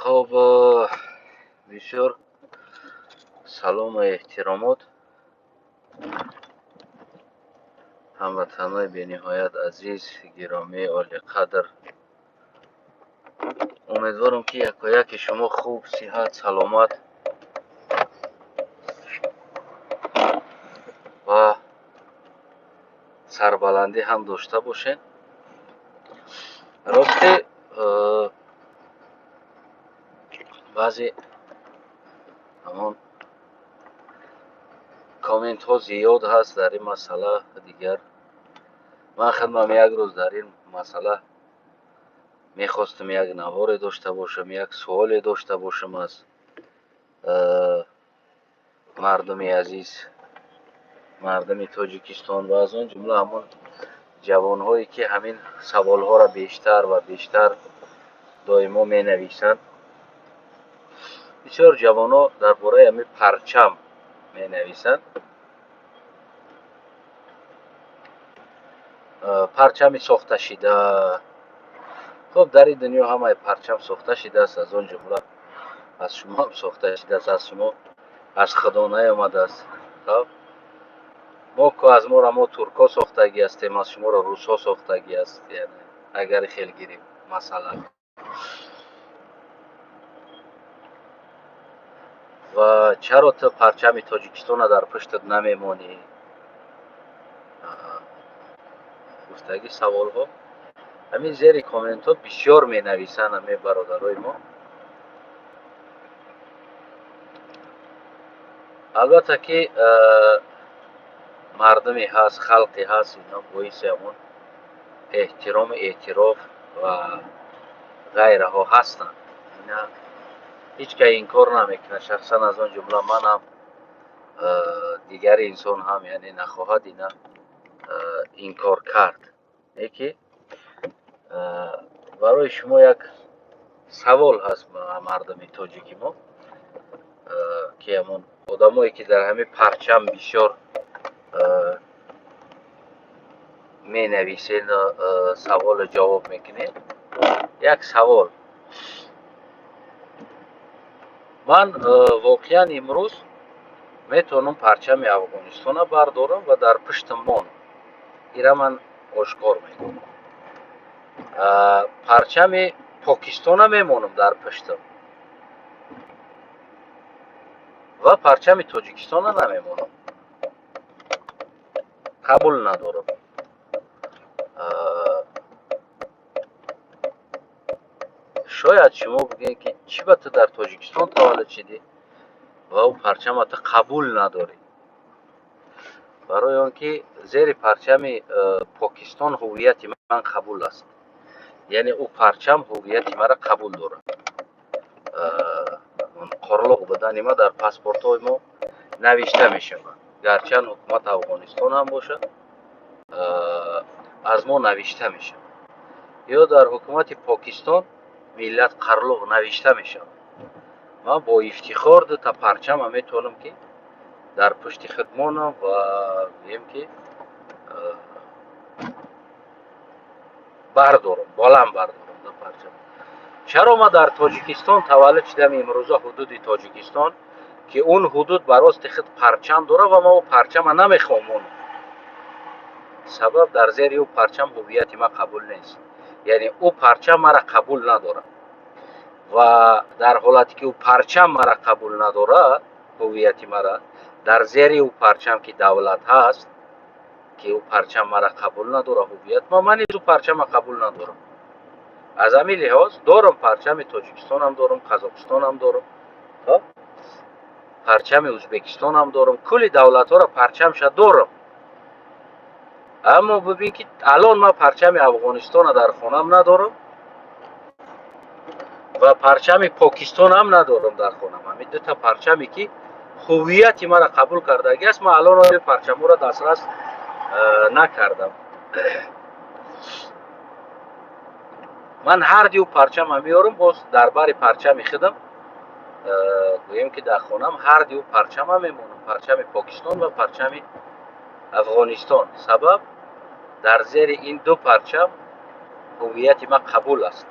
Хоб, бисёр салому эҳтиромот ҳамватанои бениҳоят азиз, гиромӣ, олиқадр. Умедворам, ки якояки шумо хуб, сиҳат, саломат ва сарбаландӣ ҳам дошта бошед. Рости, баъзе ҳамон комментҳо зиёд ҳаст дар ин масъала. Дигар ман худмам як рӯз дар ин масъала мехостам як наворе дошта бошам, як суоле дошта бошам аз мардуми азиз, мардуми Тоҷикистон ва аз он ҷумла ҳамон ҷавонҳое, ки ҳамин саволҳоро бештар ва бештар доимо менависанд. Бисёр ҷавонҳо дар бораи ҳамин парчам менависанд. Парчами сохташида. Хуб, дар ин дунё ҳамаи парчам сохта шидааст, аз он ҷумла аз шумо ҳам сохта шидааст, аз шумо аз Худо наомадааст. Хуб, мо ку аз моро мо туркҳо сохтагӣ ҳастем, аз шуморо русҳо сохтагӣ аст, яъне агар хел гирем масалан. Ва чаро ту парчами Тоҷикистона дар пуштат намемонӣ? Гуфтагӣ саволҳо ҳамин зери комментҳо бисёр менависанд ҳамин бародарои мо. Албатта ки мардуме ҳаст, халқе ҳаст, ино боиси ҳамон эҳтирому эътироф ва ғайраҳо ҳастанд. Ина ҳеҷ кас инкор намекунад. Шахсан аз он ҷумла манам, дигари инсон ҳам, яъне нахоҳад ина инкор кард. Леки барои шумо як савол ҳаст, мардуми тоҷики мо, ки ҳамон одамое ки дар ҳамин парчам бисёр менависед, саволу ҷавоб мекунед. Як савол. Ман воқеан имрӯз метавонам парчами Афғонистона бардорам ва дар пуштам монам. Ира ман ошкор мекунам. Парчами Покистона мемонам дар пуштам ва парчами Тоҷикистона намемонам. Қабул надорам. Шояд шумо бигӯед, ки чӣ ба ту дар Тоҷикистон таваллуд шидӣ ва ӯ парчама ту қабул надорӣ? Барои он ки зери парчами Покистон ҳуввияти ман қабул аст. Яъне ӯ парчам ҳуввияти маро қабул дорад. Қорлоқ будани ма дар паспортҳои мо навишта мешавад. Гарчанд ҳукумат Афғонистон ҳам бошад, аз мо навишта мешавад. Ё дар ҳукумати Покистон миллат қарлоқ навишта мешавад. Ман бо ифтихор дута парчама метавонам ки дар пушти худ монам ва гӯем ки бардорам, баланд бардорам дар парчам. Чаро ман дар Тоҷикистон таваллуд шудам, имрӯза ҳудуди Тоҷикистон, ки он ҳудуд ба рости худ парчам дорад ва ман ӯ парчама намехоҳам монам? Сабаб дар зери ӯ парчам ҳуввияти ман қабул нест. Яъне ӯ парчам маро қабул надорад. Ва дар ҳолате ки ӯ парчам маро қабул надорад, ҳуввияти маро, дар зери ӯ парчам ки давлат ҳаст, ки ӯ парчам маро қабул надорад, ҳуввият ма, ман низ ӯ парчама қабул надорам. Аз ҳамин лиҳоз дорам парчами Тоҷикистонам дорам, Қазоқистонам дорам, парчами Ӯзбекистонам дорам, кулли давлатҳоро парчамша дорам. Аммо бибин ки алон ман парчами Афғонистона дар хонам надорам ва парчами Покистонам надорам дар хонам. Ҳамин дута парчаме ки ҳуввияти маро қабул кардагӣ аст, ман алон ои парчамҳоро дастрас накардам. Ман ҳар ду парчама меорам, боз дар бари парчами худам, гӯем ки дар хонам ҳар ду парчама мемонам, парчами Покистон ва парчами Афғонистон. Сабаб дар зери ин ду парчам ҳуввияти ман қабул аст.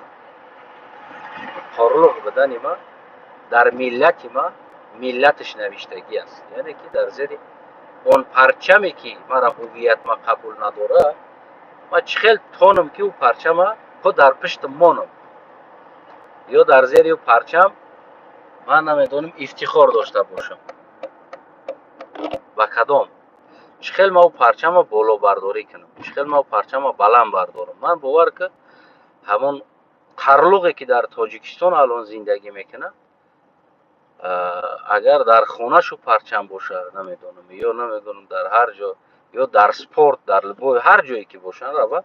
Қорлуқ будани ма дар миллати ма миллаташ навиштагӣ аст. Яъне ки дар зери он парчаме ки мара ҳуввият ма қабул надора, ма чӣ хел тонам ки ӯ парчама ко дар пишти монам ё дар зери ӯ парчам ман намедонам ифтихор дошта бошам. Ба кадом? Чӣ хел ма ӯ парчама болобардорӣ кунам? Чӣ хел ма ӯ парчама баланд бардорам? Ман бовар ки ҳамон қарлуғе ки дар Тоҷикистон алон зиндагӣ мекунад, агар дар хонашу парчам боша, намедонам, ё намедонам дар ҳар ҷо, ё дар спорт, дар любой ҳар ҷое ки бошанд рава,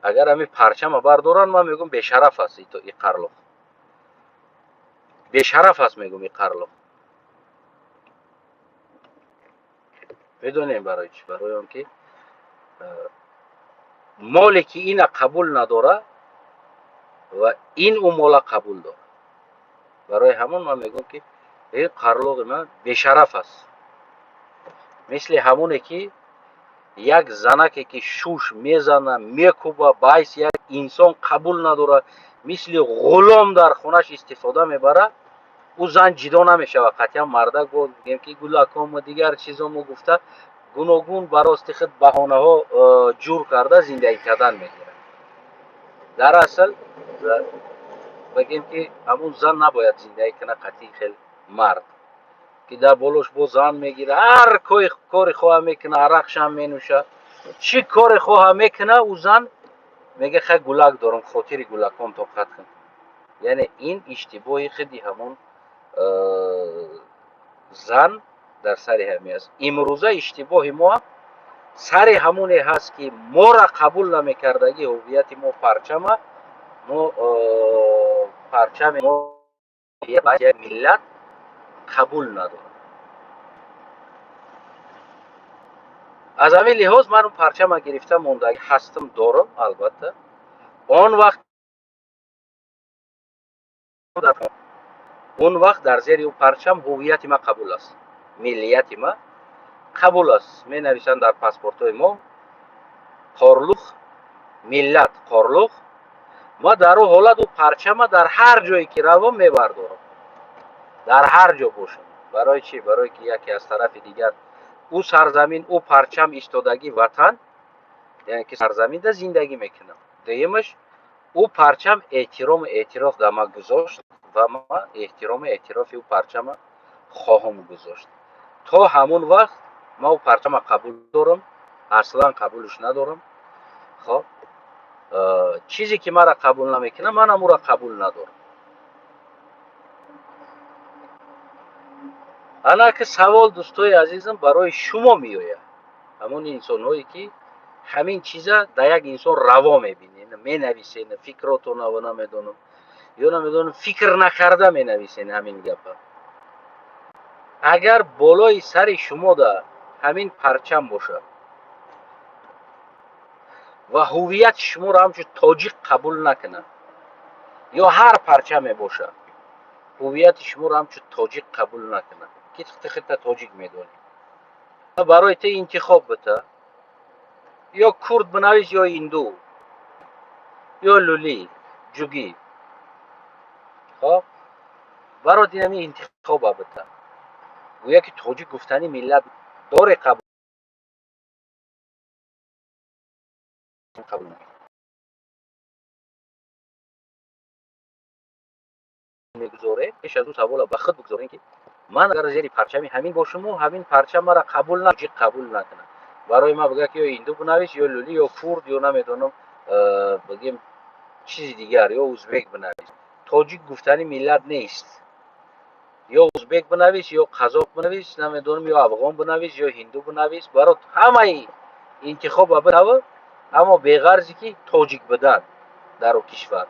агар ҳамин парчама бардоранд, ман мегӯям бешараф аст и қарлуқ. Бешараф аст мегӯям и қарлуқ. Медонем барои чӣ? Барои он ки моле ки ина қабул надора ва ин ӯ мола қабул дорад. Барои ҳамон ман мегӯям ки ин қарлуғи ман бешараф аст. Мисли ҳамоне ки як занаке ки шуш мезана, мекуба, ба ҳайси як инсон қабул надорад, мисли ғулом дар хонаш истифода мебарад, ӯ зан ҷидо намешавад. Қатъиян мардак бо бигем ки гулакому дигар чизомо гуфта гуногун ба рости худ баҳонаҳо ҷур карда зиндагӣ кардан мегирад. Дар асл бигем ки ҳамун зан набояд зиндагӣ кунад қатъи хел мард ки дар болош бо зан мегирад, ҳар кори хоҳа мекунад, арақшам менӯшад, чӣ коре хоҳа мекунад, ӯ зан мега хай гулак дорам, хотири гулакон тоқат кун. Яъне ин иштибоҳи худи ҳамон зан дар сари ҳамин аст. Имрӯза иштибоҳи мо сари ҳамоне ҳаст ки мора қабул намекардагӣ ҳуввияти мо парчама, мо парчами мо як миллат қабул надорад. Аз ҳамин лиҳоз ман парчама гирифта мондагӣ ҳастам, дорам албатта. Он вақт дар зери ӯ парчам ҳуввияти ма қабул аст, миллияти ма қабул аст. Менависанд дар паспортҳои мо Қорлуқ, миллат Қорлуқ. Ма дар ӯ ҳолат ӯ парчама дар ҳар ҷое ки равам мебардорам, дар ҳар ҷо бошам. Барои чӣ? Барои ки яке аз тарафи дигар ӯ сарзамин, ӯ парчам истодагӣ ватан, яъне ки сарзаминда зиндагӣ мекунам. Дуюмаш, ӯ парчам эҳтирому эътироф дар ма гузошт ва ма эҳтирому эътирофи ӯ парчама хоҳам гузошт. То ҳамон вақт ма ӯ парчама қабул дорам, аслан қабулш надорам. Хоб, чизе ки мара қабул намекунам, манам ӯро қабул надорам. Ана ки савол, дӯстои азизам, барои шумо меояд. Ҳамон инсонҳое ки ҳамин чиза дар як инсон раво мебинед, менависед фикротона ва намедонам, ё намедонам фикр накарда менависед ҳамин гапа. Агар болои сари шумода ҳамин парчам бошад ва ҳуввияти шуморо ҳамчун тоҷик қабул накунад, ё ҳар парчаме бошад ҳуввияти шуморо ҳамчун тоҷик қабул накунад, ки ту худта тоҷик медонӣ, барои ту интихоб бита, ё курд бинавис, ё ҳинду, ё лулӣ ҷугӣ. Хоб, барои ин ҳамин интихоба бита. Гӯя ки тоҷик гуфтани миллат доре қабул мегузорем. Пеш аз ӯ савола ба худ бигузорем ки ман агар зери парчами ҳамин бошаму ҳамин парчам мара қабул на, қабул накунад, барои ман бигӯяд ки ё ҳинду бинавис, ё лулӣ, ё курд, ё намедонам бигем чизи дигар, ё узбек бинавис. Тоҷик гуфтани миллат нест. Ё узбек бинавис, ё қазоқ бинавис, намедонам, ё афғон бинавис, ё ҳинду бинавис, барот ҳамаи интихоба бинава, аммо беғарзе ки тоҷик будан дар ӯ кишвар.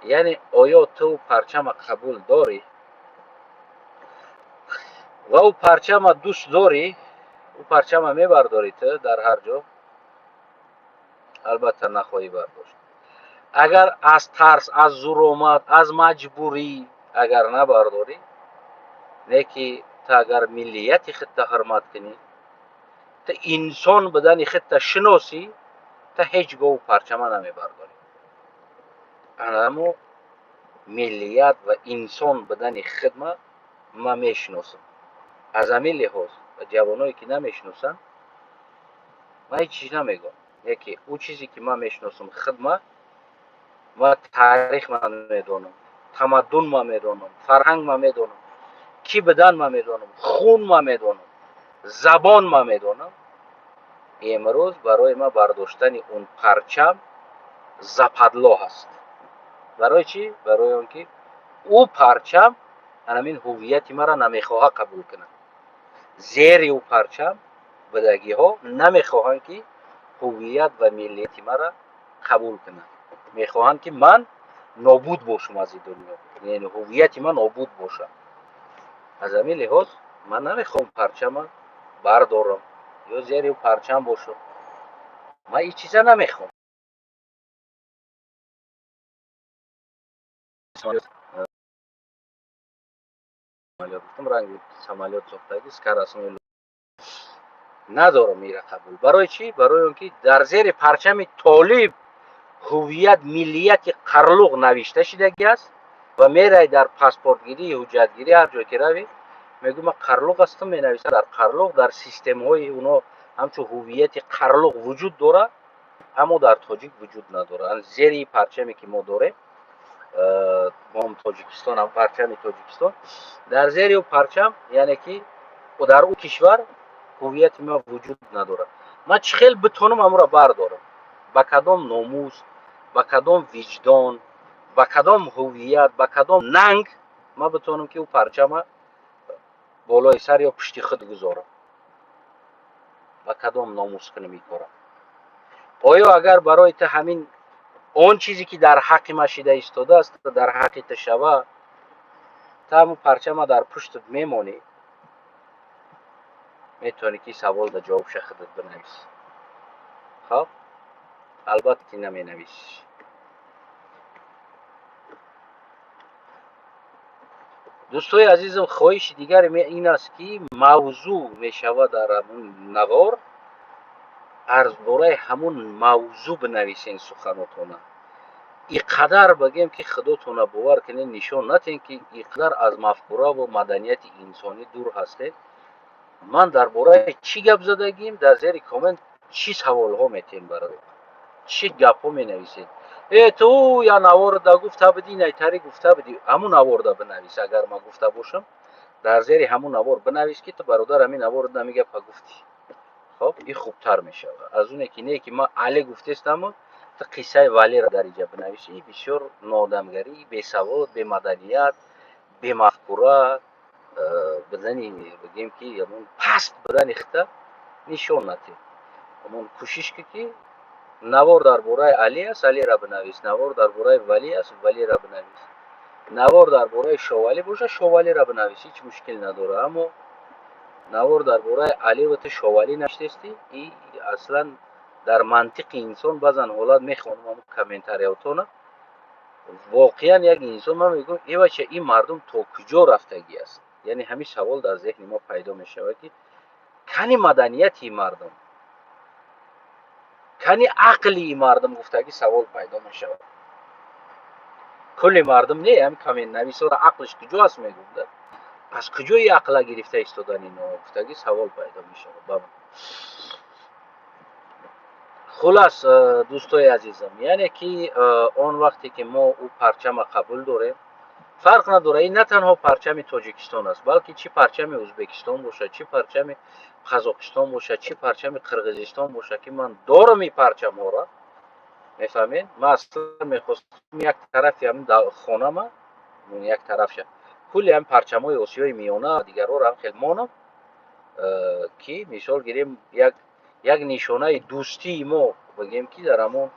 Яъне оё ту парчама қабул дорӣ ва ӯ парчама дӯст дорӣ, ӯ парчама мебардорӣ ту дар ҳар ҷо? Албатта нахоҳӣ бардошт. Агар аз тарс, аз зуромат, аз маҷбурӣ агар набардорӣ, не ки ту агар миллияти худта ҳурмат кунӣ, ту инсон будани худта шиносӣ, ту ҳеҷ гоҳ парчама намебардорӣ. Анамо Миллият ва инсон будани хидма ман мешиносам. Аз ҳамин лиҳоз ҷавоное ки намешиносанд, ман ҳеҷ чиз намегӯям. Яке ӯ чизе ки ман мешиносам хидма, ман таърих ман медонам, тамаддун ман медонам, фарҳанг ман медонам, кӣ будан ман медонам, хун ман медонам, забон ман медонам. Имрӯз барои ман бардоштани он парчам западло ҳаст. Барои чӣ? Барои он ки ӯ парчам ҳамин ҳуввияти маро намехоҳад қабул кунад. Зери ӯ парчам будагиҳо намехоҳанд ки ҳуввият ва миллияти маро қабул кунанд. Мехоҳанд ки ман нобуд бошам аз ин дунё, яъне ҳуввияти ман нобуд бошад. Аз ҳамин лиҳоз ман намехоҳам парчама бардорам ё зери ӯ парчам бошам. Ман ин чиза намехоҳам. Гуфтам ранги самолёт сохтаги скоростной надорам ира қабул. Барои чӣ? Барои он ки дар зери парчами толиб ҳуввият миллияти қарлуқ навишта шидагӣ аст ва мерай дар паспортгирӣ, ҳуҷҷатгирӣ ҳар ҷое ки равӣ, мегӯ ман қарлуқ ҳастам, менависам дар қарлуқ, дар системаҳои уно ҳамчун ҳуввияти қарлуқ вуҷуд дорад, аммо дар тоҷик вуҷуд надорад. Зери парчаме ки мо дорем, мо Тоҷикистон, ҳам парчами Тоҷикистон, дар зери ӯ парчам, яъне ки дар ӯ кишвар ҳуввияти ман вуҷуд надорад. Ман чӣ хел битонам амро бардорам? Ба кадом номус, ба кадом виҷдон, ба кадом ҳуввият, ба кадом нанг ман битонам ки ӯ парчама болои сар ё пушти худ гузорам? Ба кадом номус кунам ин кора? Оё агар барои ту ҳамин он чизе ки дар ҳаққи ман шида истодааст, дар ҳаққи ту шава, ту ҳамун парчама дар пуштат мемонӣ? Метавонӣ ки савол да ҷавобша худат бинависӣ. Хоб, албатта ки наменависӣ. Дӯстои азизам, хоҳиши дигари ин аст ки мавзӯъ мешавад дар ҳамун навор, аз бораи ҳамун мавзӯъ бинависен суханотона. И қадар бигем ки худотона бовар кунед, нишон натен ки и қадар аз мафкура ва маданияти инсонӣ дур ҳастед. Ман дар бораи чӣ гап задагим, дар зери коммент чӣ саволҳо метиҳем, барои чӣ гапҳо менависед? Э, ту я наворда гуфта будӣ, инайтари гуфта будӣ, ҳамун наворда бинавис. Агар ман гуфта бошам, дар зери ҳамун навор бинавис ки ту бародар ҳамин наворда ҳамин гапа гуфтӣ. Хоб, ин хубтар мешавад аз оне ки не ки ман али гуфтестаму ту қиссаи валиро дар инҷа бинависӣ. Ин бисёр ноодамгарӣ, бесавод, бемаданият, бемафкура будани, бигем ки ҳамун паст будани хита нишон натиҳ. Ҳамун кӯшиш ки ки навор дар бораи Али аст, Алиро бинавис, навор дар бораи Валӣ аст, Валиро бинавис, навор дар бораи Шовалӣ бошад, Шовалиро бинавис, ҳеҷ мушкил надорад. Аммо навор дар бораи Али ва ту Шовалӣ навиштестӣ, и аслан дар мантиқи инсон баъзан ҳолат мехонам ҳамун комментариятона, воқеан як инсон ман мегӯям, э бача, ин мардум то куҷо рафтагӣ аст? Яъне ҳамин савол дар зеҳни мо пайдо мешавад ки кани маданияти мардум, кани ақли мардум гуфтагӣ савол пайдо мешавад. Кулли мардум не, ҳамин комментнависора ақлиш куҷо аст мегӯм, да? Аз куҷои ақла гирифта истодан ино гуфтагӣ савол пайдо мешавад ба ман. Хулас, дӯстои азизам, яъне ки он вақте ки мо ӯ парчама қабул дорем, фарқ надорад, ин на танҳо парчами Тоҷикистон аст, балки чӣ парчами Ӯзбекистон бошад, чӣ парчами Қазоқистон бошад, чӣ парчами Қирғизистон бошад, ки ман дорам ин парчамҳоро, мефаҳмед? Ман аслан мехостам як тарафи ҳамин хонама, як тарафша кулли ҳамин парчамҳои Осиёи Миёна дигарҳоро ҳам хел монам, ки мисол гирем як нишонаи дӯстии мо бигем ки дар ҳамон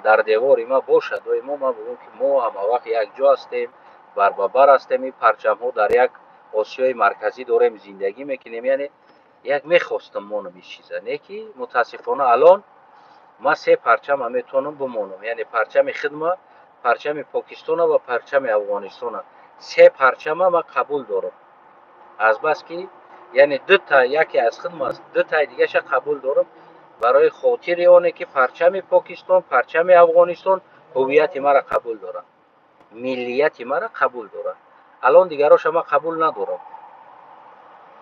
дар девори ма бошад. Доимо ман бигӯям ки мо ҳамавақт якҷо ҳастем, барбабар ҳастем, ин парчамҳо дар як Осиёи Марказӣ дорем зиндагӣ мекунем. Яъне як мехостам монам ин чиза, не ки мутаассифона алон ман се парчама метавонам бимонам, яъне парчами хидма, парчами Покистона ва парчами Афғонистона. Се парчама ман қабул дорам, азбаски яъне дута яке аз хидма аст, дутаи дигаша қабул дорам барои хотири оне ки парчами Покистон, парчами Афғонистон ҳуввияти маро қабул доранд. Миллияти мара қабул дорад. Алон дигароша ман қабул надорам.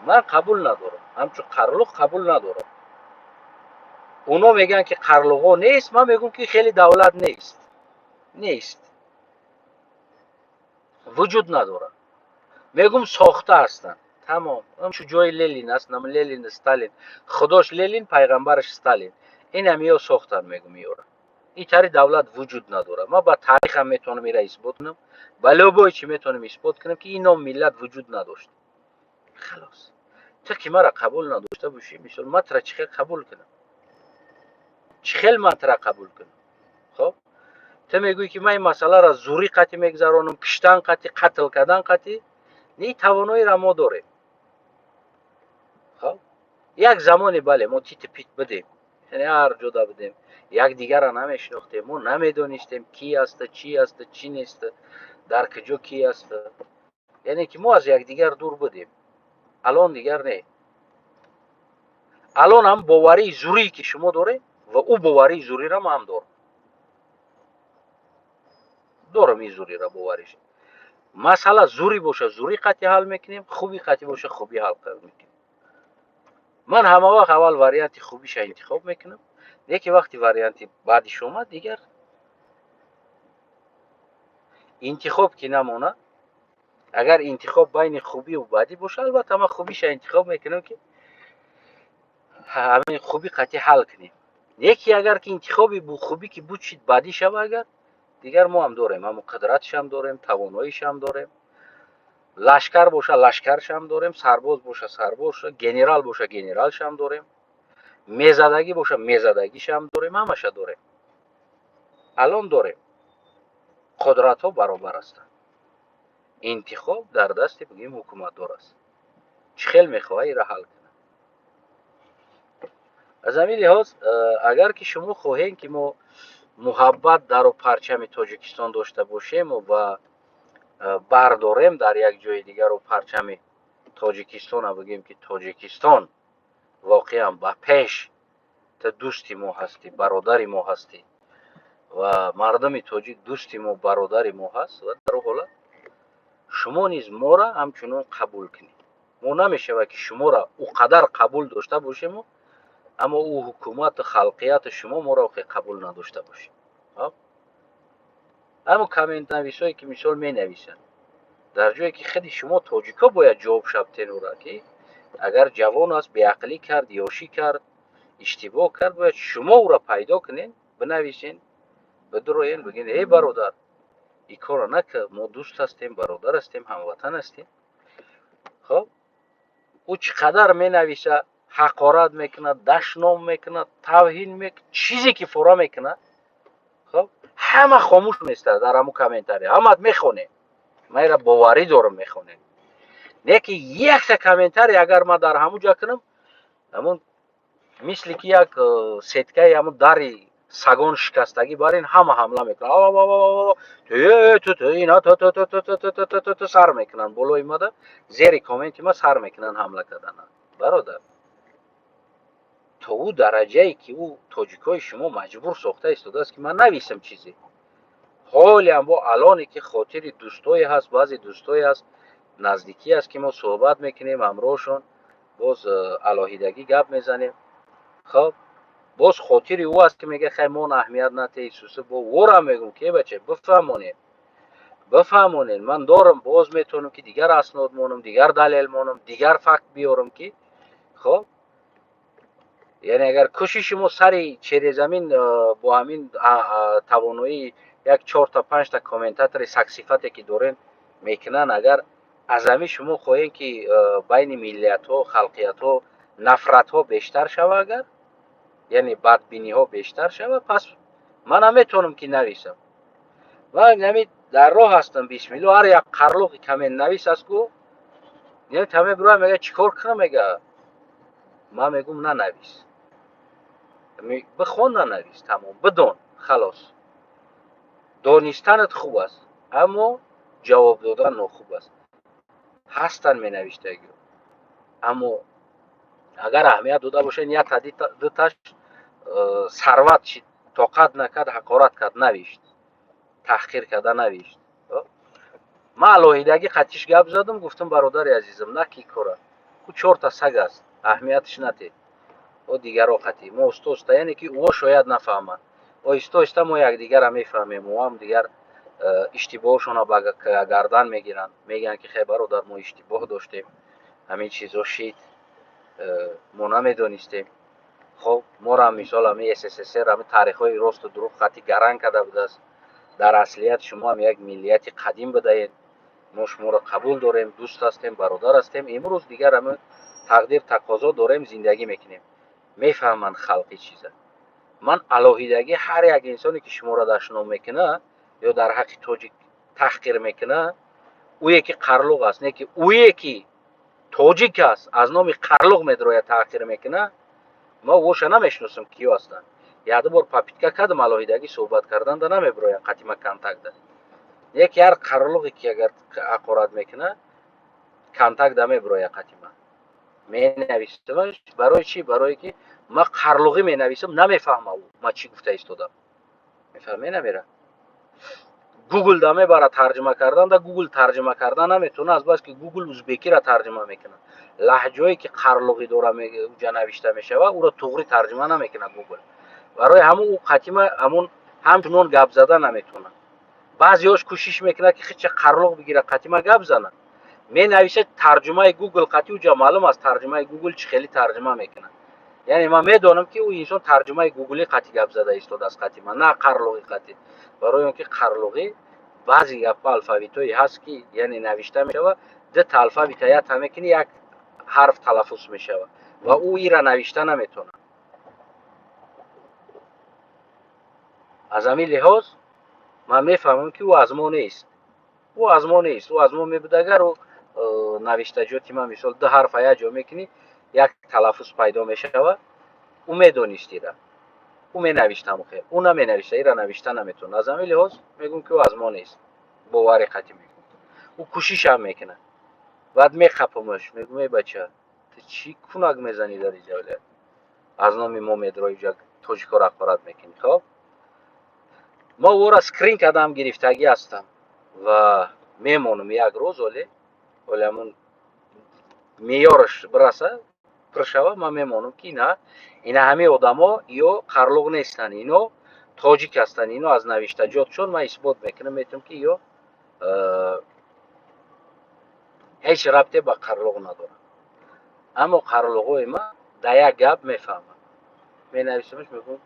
Ман қабул надорам. Ҳамчун қарлуқ қабул надорам. Оно мегӯянд, ки қарлуғо нест, ман мегӯям, ки хеле давлат нест. Нест. Вуҷуд надорад. Мегӯм, сохта ҳастанд. Тамом. Ҳамчун ҷои Ленин аст, нам Ленин, Сталин. Худош Ленин, пайғамбараш Сталин. Инам ё сохтан, мегӯм, ёра. Ин тари давлат вуҷуд надорад. Ман ба таърихам метавонам ира исбот кунам, ба любой чи метавонам исбот кунам, ки ин ном миллат вуҷуд надошт. Халос. Ту ки мара қабул надошта бошӣ, мисол, ман тура чӣ хел қабул кунам? Чӣ хел ман тура қабул кунам? Хоб, ту мегӯӣ, ки ман ин масъаларо зӯрӣ қатъӣ мегузаронам, киштан қатъӣ, қатл кардан қатъӣ. Не, тавоноиро мо дорем. Хоб, як замоне, бале, мо тити пит будем, яъне ҳар ҷода будем, якдигарро намешинохтем, мо намедонистем, ки аста, чӣ аста, чӣ неста, дар куҷо ки аста. Яъне ки мо аз якдигар дур будем. Алон дигар не. Алон ҳам боварии зурие, ки шумо доред, ва ӯ боварии зуриро ман ҳам дорам. Дорам ин зурира бовариш. Масъала зурӣ боша, зурӣ қатъӣ ҳал мекунем, хубӣ қатъӣ боша, хубӣ ҳал мекунем. Ман ҳама вақт аввал варианти хубиша интихоб мекунам, лекин вақти варианти баъдиш омад, дигар интихоб ки намонад. Агар интихоб байни хубиву бадӣ боша, албатта, ман хубиша интихоб мекунам, ки ҳамин хубӣ қатъӣ ҳал кунем. Яке агар ки интихоби хубӣ ки буд, чид бадӣ шава агар, дигар мо ҳам дорем, ҳамон қудратшам дорем, тавоноишам дорем. Лашкар боша, лашкаршам дорем, сарбоз боша, сарбоз, генерал боша, генералшам дорем, мезадагӣ боша, мезадагишам дорем, ҳамаша дорем. Алон дорем. Қудратҳо баробар ҳастанд. Интихоб дар дасти, бигӯем, ҳукуматдор аст, чӣ хел мехоҳад ира ҳал кунад. Аз ҳамин лиҳоз, агар ки шумо хоҳем, ки мо муҳаббат дару парчами Тоҷикистон дошта бошему ва бардорем дар як ҷои дигару парчами Тоҷикистона, бигӯем, ки Тоҷикистон воқеан ба пеш, ту дӯсти мо ҳастӣ, бародари мо ҳастӣ, ва мардуми тоҷик дӯсти мо, бародари мо ҳаст, ва дар ҳолат шумо низ моро ҳамчунон қабул кунед. Мо намешавад, ки шуморо ӯ қадар қабул дошта бошему, аммо ӯ ҳукумату халқияту шумо моро қабул надошта бошед. Ҳамон комментнависое, ки мисол менависанд, дар ҷое ки худи шумо тоҷикҳо бояд ҷавоб шабтен ӯра, ки агар ҷавон аст, беақлӣ кард, ёшӣ кард, иштибоҳ кард, бояд шумо ӯро пайдо кунед, бинависен, бидуроен, бигӯен: «Эй бародар, ин корро накард, мо дӯст ҳастем, бародар ҳастем, ҳамватан ҳастем». Хоб, ӯ чӣ қадар менависа, ҳақорат мекунад, дашном мекунад, тавҳин мекунад, чизе ки фора мекунад, хоб, ҳама хомӯш местад. Дар ҳамун комментария ҳамат мехонем, ман ира боварӣ дорам, мехонем. Не ки якта комментарий агар ман дар ҳамун ҷо кунам, ҳамун мисли ки як сеткаи ҳамун дари сагон шикастагӣ бар ин ҳама ҳамла мекунанд, сар мекунанд болои мада, зери комменти ма сар мекунанд ҳамла кардан. Бародар, то ӯ дараҷае ки ӯ тоҷикҳои шумо маҷбур сохта истодааст, ки ман нависам чизе. Ҳолиам бо алоне ки хотири дӯстое ҳаст, баъзе дӯстое ҳаст, наздикӣ аст, ки мо суҳбат мекунем ҳамроҳшон, боз алоҳидагӣ гап мезанем. Хоб, боз хотири ӯ аст, ки мега: «Хай, мон аҳамият натеи суса». Бо ӯрам мегӯм, ки бача, бифаҳмонед, бифаҳмонед, ман дорам, боз метавонам, ки дигар аснод монам, дигар далел монам, дигар факт биёрам, ки хоб, яъне агар кӯшиши мо сари через ҳамин бо ҳамин тавоноии як чорта панҷта комментатори саксифате, ки дорем, мекунанд, агар аз ҳамин шумо хоҳем, ки байни миллиятҳо, халқиятҳо нафратҳо бештар шава, агар яъне бадбиниҳо бештар шава, пас ман наметавонам, ки нависам. Ман ҳами дар роҳ ҳастам, бисмилло, ҳар як қарлуқи комментнавис аст ку таме бироя, мега: «Чӣ кор кунам?» Мега, ман мегӯм: «Нанавис, бихон, нанавис, тамом, бидон, халос». Донистанат хуб аст, аммо ҷавоб додан нохуб аст. Ҳастанд менавиштагиҳо, аммо агар аҳамият дода бошед, як дуташ сарват тоқат накард, ҳақорат кард, навишт, таҳқир карда навишт. Ман алоҳидагӣ қатиш гап задам, гуфтам: «Бародари азизам, на ки кора ку чорта саг аст, аҳамияташ натед. О дигаро қатӣ мо оста оста, яъне ки ӯ шояд нафаҳмад, оҳиста оҳиста мо якдигарро мефаҳмем. Ӯ дигар иштибоҳшонро ба гардан мегиранд, мегӯянд ки хе, бародар, мо иштибоҳ доштем, ҳамин чизо шид, мо намедонистем». Хоб, моро мисол ҳамин СССР, ҳамин таърихҳои росту дурӯғ қатӣ гаранг карда будааст. Дар аслият шумо ҳам як миллияти қадим будаед, мо шуморо қабул дорем, дӯст ҳастем, бародар ҳастем. Имрӯз дигар ҳамин тақдир тақозо дорем, зиндагӣ мекунем. Мефаҳманд халқи чиза. Ман алоҳидагӣ ҳар як инсоне ки шуморо дашном мекунад ё дар ҳаққи тоҷик таҳқир мекунад, ӯе ки қарлуқ аст, не ки ӯе ки тоҷик аст, аз номи қарлуқ медрояд, таҳқир мекунад, ма ӯша намешиносам, киё ҳастанд. Якду бор попытка кардам алоҳидагӣ суҳбат карданда, намебирояд қатима контактда. Яке ҳар қарлуғе ки агар ҳақорат мекунад, контактда мебирояд қатима, менависамаш. Барои чӣ? Барое ки ма қарлуғӣ менависам, намефаҳма ӯ ма чӣ гуфта истодам. Мефаҳме, намера Гуглда мебара тарҷума карданда, Гугл тарҷума кардан наметавона, аз бас ки Гугл узбекиро тарҷума мекунад. Лаҳҷое ки қарлуғӣ дора, уҷа навишта мешавад, ӯро туғри тарҷума намекунад Гугл. Барои ҳамун ӯ қатима ҳамун ҳамчунон гап зада наметавонад. Баъзеҳош кӯшиш мекунад, ки хича қарлуғ бигира, қатима гап занад, менависад тарҷумаи Гугл қати. Уҷа маълум аст, тарҷумаи Гугл чӣ хеле тарҷума мекунад. Яъне ман медонам, ки ӯ инсон тарҷумаи гуглӣ қати гап зада истодааст қатима, на қарлуғӣ қати. Барои он ки қарлуғӣ баъзе гапҳо, алфавитҳое ҳаст, ки яъне навишта мешавад, дута алфавита якта мекунӣ, як ҳарф талаффуз мешавад ва ӯ ира навишта наметавонад. Аз ҳамин лиҳоз ман мефаҳмам, ки ӯ аз мо нест, ӯ аз мо нест. Ӯ аз мо мебуд, агар ӯ навиштаҷоти ман, мисол, ду ҳарфа як ҷо мекунӣ, як талаффуз пайдо мешавад, ӯ медонист ира, ӯ менавишт ҳамон хел. Ӯ наменавишта, ира навишта наметавонад. Аз ҳамин лиҳоз мегӯм, ки ӯ аз мо нест, бовари қатъӣ мекунам. Ӯ кӯшишам мекунад, баъд меқапамаш, мегӯм: «Эй бача, ту чӣ кунак мезанӣ дар иҷа? Аз номи мо медрои, ҷа тоҷикоро ҳақорат мекунӣ». Хоб, мо ӯро скрин кардам, гирифтагӣ ҳастам ва мемонам. Як рӯз оле оле ҳамун меъёраш бираса, пур шава, ман мемонам, ки ина, ина ҳамин одамо ё қарлуқ нестанд, ино тоҷик ҳастанд. Ино аз навиштаҷотшон ман исбот мекунам, метавонам, ки ё ҳеҷ рабте ба қарлуқ надорад. Аммо қарлуғҳои ман дар як гап мефаҳмам, менависамаш, мегӯм: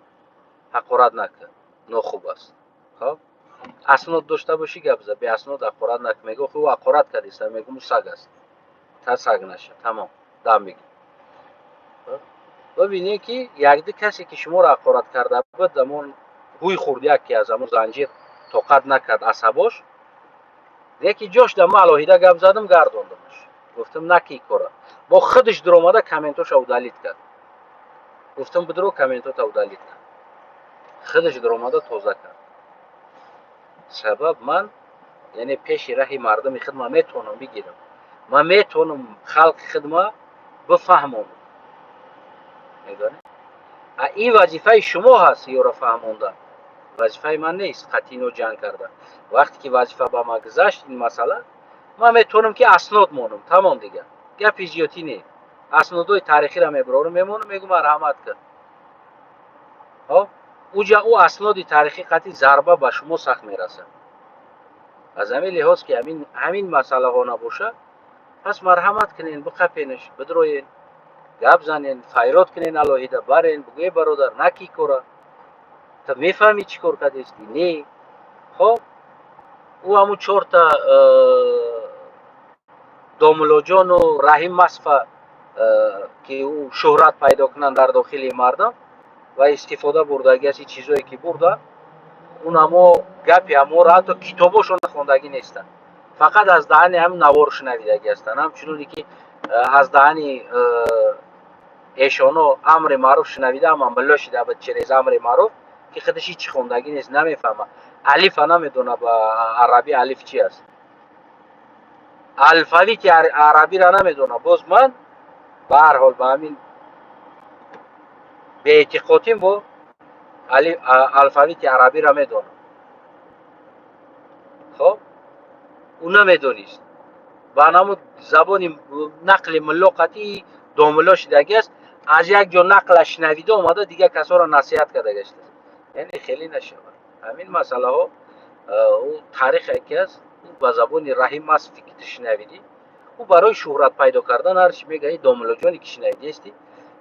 «Ҳақорат накун, нохуб аст». Хоб, аснод дошта бошӣ, гап зад, беаснод ҳақорат накун. Мегӯ: «Ӯ ҳақорат кардиста». Мегӯм: «Ӯ саг аст, та саг наша, тамом, дам бигир». Бибинед, ки якду касе ки шуморо ҳақорат карда буд, ҳамон ҳуй хурд, яке аз ҳамон занҷир тоқат накард, асабош. Яки ҷош да ма алоҳида гап задам, гардондамаш, гуфтам: «Наки кора». Бо худаш дуромада, комментоша удалить кард. Гуфтам: «Бидро, комментота удалить кард». Худаш дуромада, тоза кард. Сабаб ман, яъне пеши раҳи мардуми худ ман метавонам бигирам, ман метавонам халқи худма бифаҳмонам, медонед? Ин вазифаи шумо ҳаст, ёро фаҳмондан, вазифаи ман нест қатъи ино ҷанг кардан. Вақте ки вазифа ба ман гузашт, ин масъала, ман метавонам, ки аснод монам, тамом, дигар гапи зиёдтӣ не. Аснодҳои таърихиро мебарорам, мемонам, мегӯм: «Марҳамат кун». Уҷа ӯ асноди таърихӣ қатъи зарба ба шумо сахт мерасад. Аз ҳамин лиҳоз, ки ҳамин масъалаҳо набошад, пас марҳамат кунен, биқапенаш, бидроен, гап занен, файрод кунен, алоҳида барен, бугӯе: «Бародар, наки кора, ту мефаҳмӣ чӣ кор кардести?» Не, хоб, ӯ ҳамун чорта домулоҷону Раҳим Масфа, ки ӯ шӯҳрат пайдо кунанд дар дохили мардум ва истифода бурдагӣ аст. Ин чизое ки бурда, он ҳамо гапи ҳаморо ҳатто китобошон хондагӣ нестанд, фақат аз даҳани ҳам навор шунавидагӣ ҳастанд. Ҳамчуноне ки аз даҳани эшоно амри маъруф шунавида, ҳама милло шида буд через амри маъруф, ки худаш ҳичи хондагӣ нест, намефаҳма, алифа намедона, ба арабӣ алиф чи аст, алфавити арабиро намедона. Боз ман ба ҳар ҳол ба ҳамин беэътиқодим, бо алфавити арабиро медонам. Хоб. Ӯ намедонист, ба ҳамун забони нақли мулло қатъи домулло шидаги аст. Аз як ҷо нақла шунавида омада, дигар касоро насиҳат карда гаштааст. Яъне хеле нашавад ҳамин масъалаҳо. Ӯ таърихе ки аст, ӯ ба забони раҳим аст, ки ту шунавидӣ. Ӯ барои шӯҳрат пайдо кардан ҳар чи мега. И домуллоҷоне ки шунавидиасти,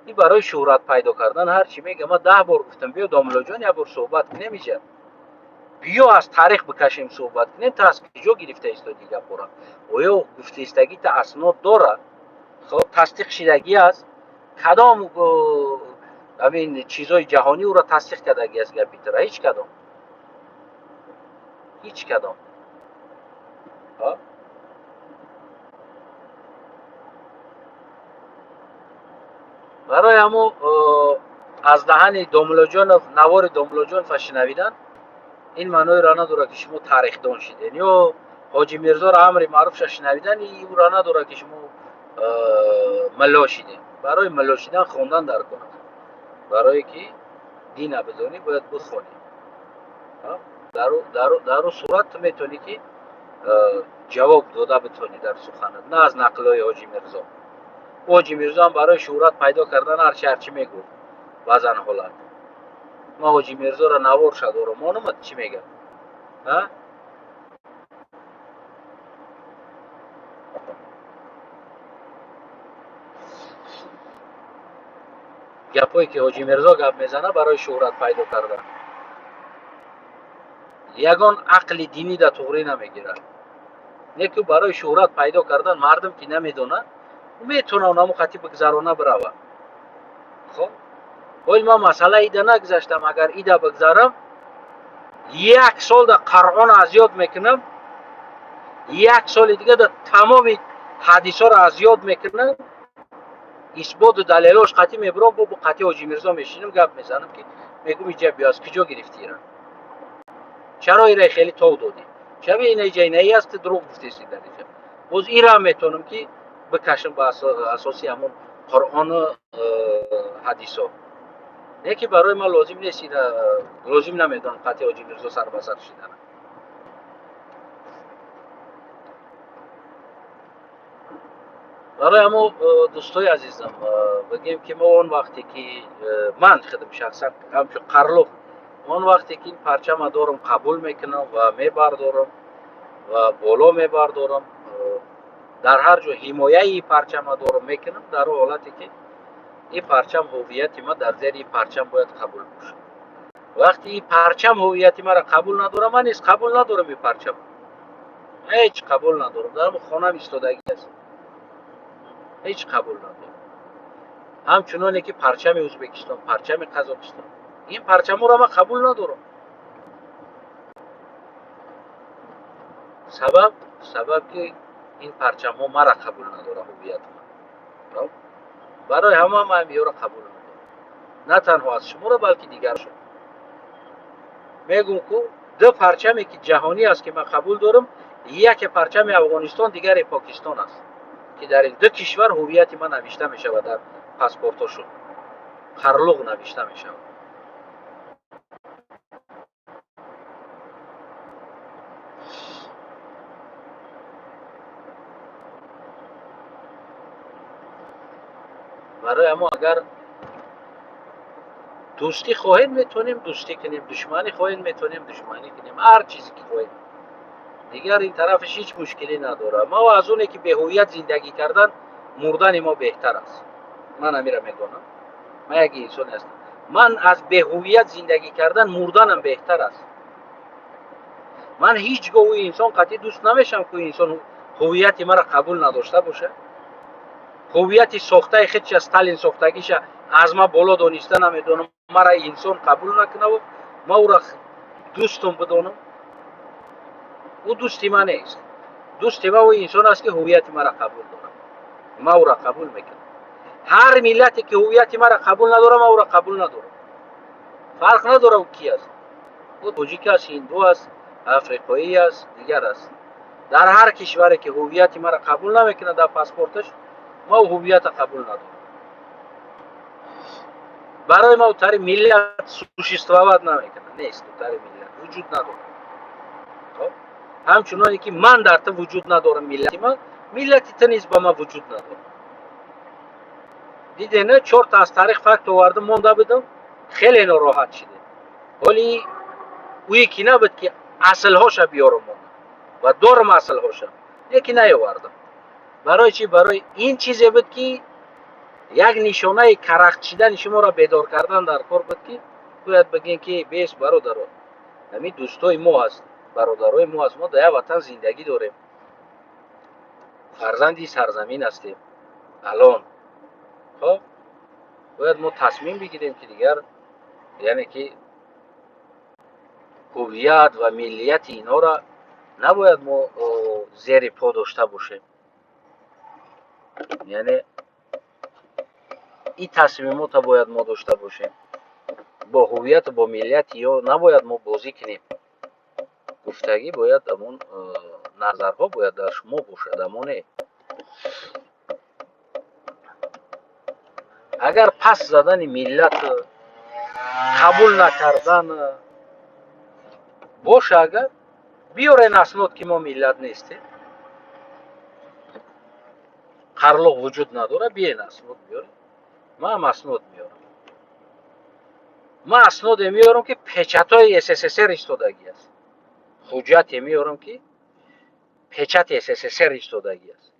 и барои шӯҳрат пайдо кардан ҳар чи мега. Ман 10 бор гуфтам, биё, домуллоҷон, як бор суҳбат кунем иҷа, биё, аз таърих бикашем, суҳбат кунем. Ту аз куҷо гирифта истоди гапҳоро? Оё гуфтаистагита аснод дорад? Хоб, тасдиқ шидагӣ аст? Кадом ҳамин чизҳои ҷаҳонӣ ӯро тасдиқ кардагӣ аст гапи тура? Ҳеҷ кадом, ҳеҷ кадом. Барои ҳамо аз даҳани домуллоҷонов навори домуллоҷонова шунавидан ин маъноеро надорад, ки шумо тарихдон шиден, ё ҳоҷи Мирзоро амри маъруфша шунавидан ӯро надорад, ки шумо мулло шиден. Барои мулло шидан хондан дар кор аст. Барое ки дина бидонӣ, бояд бихонӣ. Дар ӯ сурат ту метавонӣ, ки ҷавоб дода битонӣ дар суханат, на аз нақлҳои ҳоҷи Мирзо. Ҳоҷи Мирзо ҳам барои шӯҳрат пайдо кардан ҳарчи ҳарчи мегуфт баъзан ҳолат. Ман ҳоҷи Мирзоро наворша дорам, монумад чӣ мегӯяд. Гапҳое ки ҳоҷи Мирзо гап мезана барои шӯҳрат пайдо кардан, ягон ақли динӣ да туғрӣ намегирад. Не ки барои шӯҳрат пайдо кардан, мардум ки намедонад, метавона онамо хати бигзарона бирава. Хоб, ҳол ман масъала ида нагузаштам. Агар ида бигзарам, як сол да Қуръон аз ёд мекунам, як соли дига да тамоми ҳадисҳоро аз ёд мекунам, исботу далелош қатъӣ мебурам. Бо қатъи ҳоҷи Мирзо мешинам, гап мезанам, ки мегӯм: иҷа биё, аз куҷо гирифтӣ ира? Чаро ира хеле тов додӣ? Чаро ина иҷа инаи аст, дурӯғ гуфтеси дар иҷа? Боз ира метавонам, ки бикашам ба асоси ҳамон Қуръону ҳадисҳо. Не ки барои ман лозим нест, ина лозим намедонам қатъи ҳоҷи Мирзо сар ба сар шидана. Барои ҳамо, дӯстои азизам, бигем, ки мо он вақте ки ман худам шахсан ҳамчун қарлуқ, он вақте ки ин парчама дорам, қабул мекунам ва мебардорам ва боло мебардорам, дар ҳар ҷо ҳимояи парчама дорам мекунам, дар он ҳолате ки ин парчам ҳуввияти ма дар зери ин парчам бояд қабул бошад. Вақте ин парчам ҳуввияти маро қабул надорам, ман низ қабул надорам ин парчам, ҳеҷ қабул надорам. Дар хонам истодагӣ аст, ҳеҷ қабул надорам. Ҳамчуноне ки парчами Ӯзбекистон, парчами Қазоқистон, ин парчамҳоро ман қабул надорам. Сабаб ки ин парчамҳо мара қабул надорад, ҳуввияти ман. Барои ҳама ман ёро қабул надорам, на танҳо аз шуморо, балки дигаршо. Мегӯм, ку ду парчаме ки ҷаҳонӣ аст, ки ман қабул дорам, яке парчами Афғонистон, дигаре Покистон аст, ки дар ин ду кишвар ҳуввияти ман навишта мешавад, дар паспортҳошон қарлуқ навишта мешавад. Барои ҳамо, агар дӯстӣ хоҳед, метавонем дӯстӣ кунем, душманӣ хоҳед, метавонем душманӣ кунем, ҳар чизе ки хоҳед. Дигар ин тарафаш ҳеҷ мушкилӣ надорад. Мо аз оне ки беҳуввият зиндагӣ кардан, мурдани мо беҳтар аст. Ман амира медонам, ман як инсоне ҳастам, ман аз беҳуввият зиндагӣ кардан мурданам беҳтар аст. Ман ҳеҷ гоҳ ӯ инсон қатъӣ дӯст намешавам, ки инсон ҳуввияти маро қабул надошта бошад, ҳуввияти сохтаи худша, Сталин сохтагиша аз ман боло дониста намедонам, мара инсон қабул накунаву ман ӯра дӯстум бидонам. Ӯ дӯсти ман нест. Дӯсти ман ӯ инсон аст, ки ҳуввияти маро қабул дорад, ман ӯра қабул мекунам. Ҳар миллате ки ҳуввияти маро қабул надорад, ман ӯра қабул надорам. Фарқ надорад, ӯ ки аст: ӯ тоҷик аст, ҳинду аст, африқоӣ аст, дигар аст. Дар ҳар кишваре ки ҳуввияти маро қабул намекунад дар паспорташ, ман ӯ ҳуввията қабул надорам. Барои ман тари миллат существовать намекунад, нест, тари миллат вуҷуд надорад. Ҳамчуноне ки ман дар ту вуҷуд надорам, миллати ман, миллати ту низ ба ман вуҷуд надорад. Дидена, чорта аз таърих факт овардам, монда будам, хеле нороҳат шидем. Ҳоли ӯе ки набуд, ки аслҳоша биёрам монда ва дорам аслҳоша, лекин наёвардам. Барои чӣ? Барои ин чизе буд, ки як нишонаи карахт шидани шуморо бедор кардан дар кор буд, ки бояд бигем, ки бес бародаро, ҳамин дӯстои мо ҳаст, бародарои мо ҳаст, мо дар як ватан зиндагӣ дорем, фарзанди сарзамин ҳастем. Алон хоб бояд мо тасмим бигирем, ки дигар, яъне ки ҳувият ва миллияти инҳоро набояд мо зери по дошта бошем. Яъне ин тасмимота бояд мо дошта бошем. Бо ҳувияту бо миллияти ё набояд мо бозӣ кунем. Гуфтагӣ бояд ҳамон назарҳо бояд дар шумо бошад, аммо не. Агар пас задани миллат қабул накардан боша, агар биёрен аснод, ки мо миллат нестем, қарлоқ вуҷуд надорад, биен аснод биёрен. Ман аснод меорам. Ман асноде меорам, ки печатҳои СССР истодагӣ аст. Ҳуҷҷате меорам, ки печати СССР истодагӣ аст.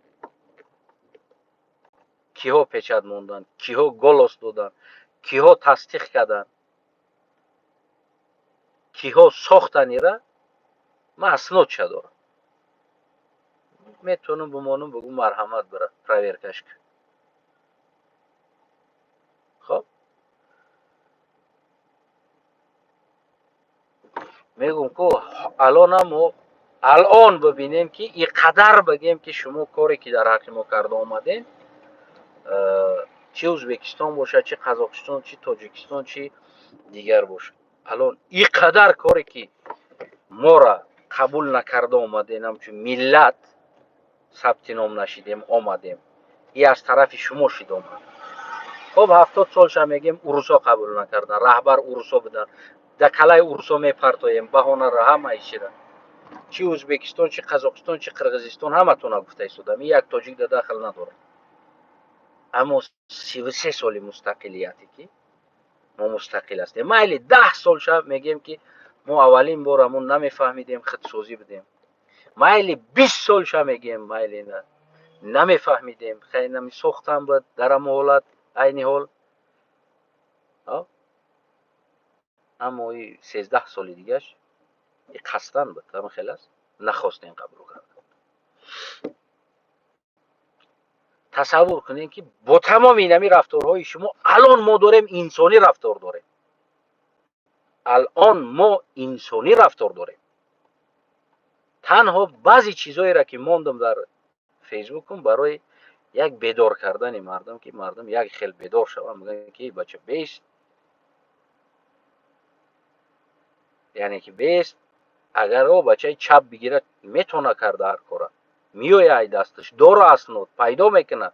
Киҳо печат монданд, киҳо голос доданд, киҳо тасдиқ карданд, киҳо сохтанд, ира ман аснодша дорам. Метавонам бимонам, бигӯ марҳамат, бира проверкаш кун. Хоб, мегӯм ку, алонам мо алон бибинем, ки и қадар бигем, ки шумо коре ки дар ҳаққи мо карда омадем, чи Ӯзбекистон бошад, чи Қазоқистон, чи Тоҷикистон, чи дигар бошад, алон и қадар коре ки мора қабул накарда омадем, ҳамчун миллат сабти ном нашидем омадем, и аз тарафи шумо шид омад. Хоб, 70 солша мегем, урусо қабул накардан, раҳбар урусо буданд, да калаи урусо мепартоем баҳонара, ҳамаи чира, чи Ӯзбекистон, чи Қазоқистон, чи Қирғизистон, ҳаматона гуфта истодам, як тоҷик да дахл надорад. Аммо 33 соли мустақилияте ки мо мустақил ҳастем, майли, 10 солша мегем, ки мо аввалин бор ҳамон намефаҳмидем, худсозӣ будем, майли, 20 солша мегем, майли, намефаҳмидем, нами сохтан буд дар ҳамон ҳолат, айни ҳол. Аммо и 13 соли дигаш и қасдан буд, ҳама хел аст, нахостем қабул кардан. Тасаввур кунем, ки бо тамоми инами рафторҳои шумо алон мо дорем инсонӣ рафтор дорем, алон мо инсонӣ рафтор дорем. Танҳо баъзе чизҳоеро ки мондам дар фейсбукум барои як бедор кардани мардум, ки мардум як хел бедор шаванд, мегӯянд, ки бача бест, яъне ки бест, агар о бачаи чап бигирад, метавона карда ҳар кора, меоя ай дасташ, дору аснод пайдо мекунад.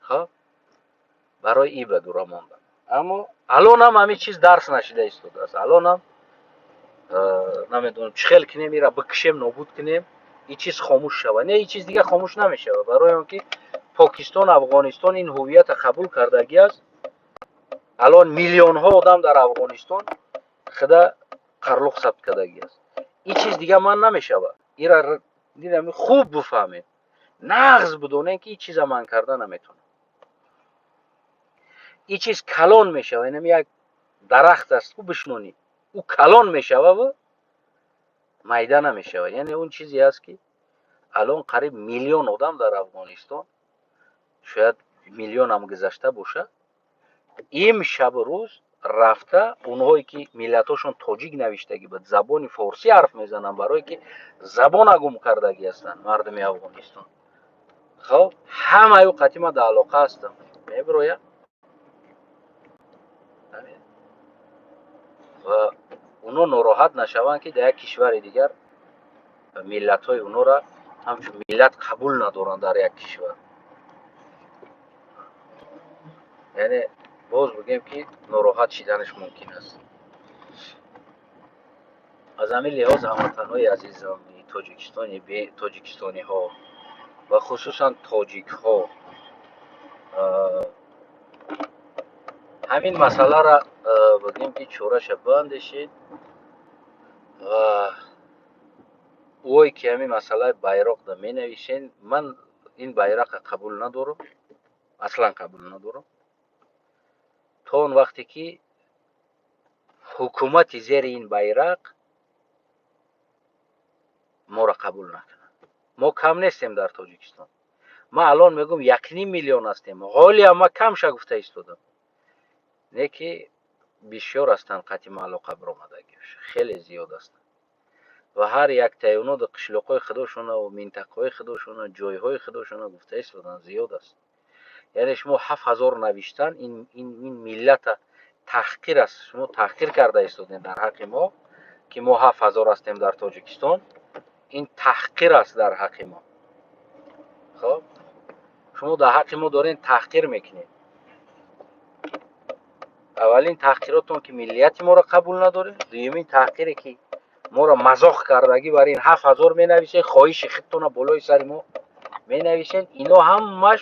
Хоб, барои и ба дура мондам. Аммо алонам ҳамин чиз дарс нашида истодааст. Алонам намедонам чӣ хел кунем, ира бикушем, нобуд кунем, ин чиз хомӯш шавад. Не, ин чиз дигар хомӯш намешавад, барои он ки Покистон, Афғонистон ин ҳуввията қабул кардагӣ аст. Алон миллионҳо одам дар Афғонистон худа қарлуқ сабт кардагӣ аст. Ин чиз дигар ман намешавад. Ира дидам, хуб бифаҳмем, нағз бидонем, ки ин чиза ман карда наметавонам. Ин чиз калон мешавад, инам як дарахт аст, ку бишнонӣ, ӯ калон мешававу майда намешавад. Яъне он чизе аст, ки алон қариб миллион одам дар Афғонистон, шояд миллионам гузашта бошад, им шабу рӯз рафта онҳое ки миллатҳошон тоҷик навиштагӣ буд, забони форсӣ ҳарф мезананд, барое ки забона гум кардагӣ ҳастанд мардуми Афғонистон. Хоб, ҳамаи ӯ қатъи ман дар алоқа ҳастам, мебирояд ва онҳо нороҳат нашаванд, ки дар як кишвари дигар миллатҳои онҳоро ҳамчун миллат қабул надоранд дар як кишвар. Яъне боз бигӯем, ки нороҳат шиданаш мумкин аст. Аз ҳамин лиҳоз, ҳамватанҳои азизам, тоҷикистони, тоҷикистониҳо ва хусусан тоҷикҳо, ҳамин масъаларо, бигӯем ки, чораша биандешед ва ое ки ҳамин масъалаи байроқда менависен, ман ин байрақа қабул надорам, аслан қабул надорам, то он вақте ки ҳукумати зери ин байрақ моро қабул накунад. Мо кам нестем дар Тоҷикистон. Ман алон мегӯм, 1,5 миллион ҳастем. Ҳолиам ма камша гуфта истодам, не ки бисёр ҳастанд. Қатъи ма алоқа биромадагӣ хеле зиёд ҳастанд ва ҳар яктаи оно дар қишлоқҳои худошона, минтақаҳои худошона, ҷойҳои худошона гуфта истоданд, зиёд аст. Яъне шумо 7000 навиштан, ин миллата таҳқир аст. Шумо таҳқир карда истодем дар ҳаққи мо, ки мо 7000 ҳастем дар Тоҷикистон. Ин таҳқир аст дар ҳаққи мо. Хоб, шумо дар ҳаққи мо дорен таҳқир мекунед. Аввалин таҳқиротон, ки миллияти моро қабул надоред. Дуюмин таҳқире, ки моро мазоқ кардагӣ, бар ин 7000 менависед, хоҳиши худтона болои сари мо менависед. Ино ҳамаш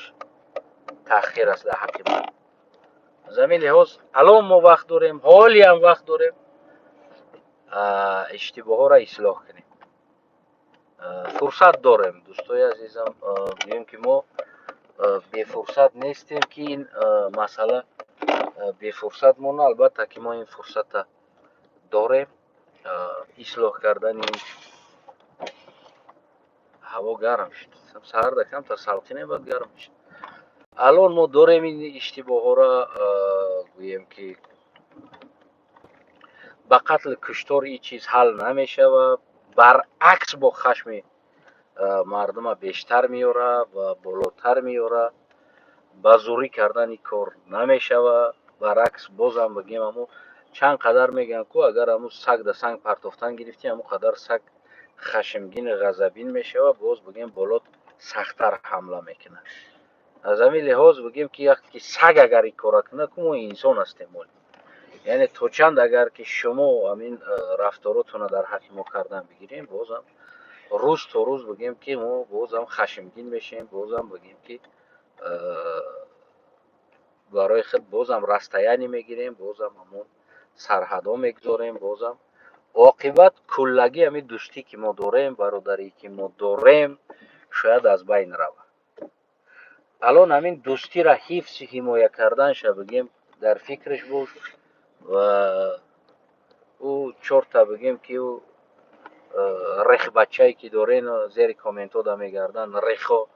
таҳқир аст дар ҳаққи мо. Аз ҳамин лиҳоз, алон мо вақт дорем, ҳолиам вақт дорем, иштибоҳҳоро ислоҳ кунем. Фурсат дорем, дӯстои азизам. Гӯем ки мо бефурсат нестем, ки ин масъала бефурсат монад. Албатта ки мо ин фурсата дорем ислоҳ кардани. Ҳаво гарм шуд. Саҳарда камтар салқине, баъд гарм мешуд. Алон мо дорем ин иштибоҳҳоро, гӯем ки, ба қатлу куштор ин чиз ҳал намешавад. Баръакс, бо хашми мардума бештар меорад ва болотар меорад. Ба зӯрӣ кардани кор намешавад. Баръакс, бозам бигем, ҳамо чанд қадар мегӯянд ку, агар ҳамун саг да санг партофтан гирифтӣ, ҳамон қадар саг хашмгину ғазабин мешавад, боз, бигем, болот сахттар ҳамла мекунад. Аз ҳамин лиҳоз, бигем ки, вақте ки саг агар ин кора кунад ку, мо инсон ҳастем. Яъне то чанд агар ки шумо ҳамин рафторотонро дар ҳаққи мо кардан бигирем, бозам рӯз то рӯз, бигем ки, мо бозам хашмгин мешавем, бозам, бигем ки, барои худ бозам расстояние мегирем, бозам ҳамон сарҳадҳо мегузорем, бозам оқибат куллагӣ ҳамин дӯстӣ ки мо дорем, бародарӣ ки мо дорем, шояд аз байн равад. Алон ҳамин дӯстиро ҳифзи ҳимоя карданша, бигем, дар фикраш бош ва ӯ чорта, бигем ки, ӯ рехбачае ки дорен, зери комментҳо да мегарданд, рехо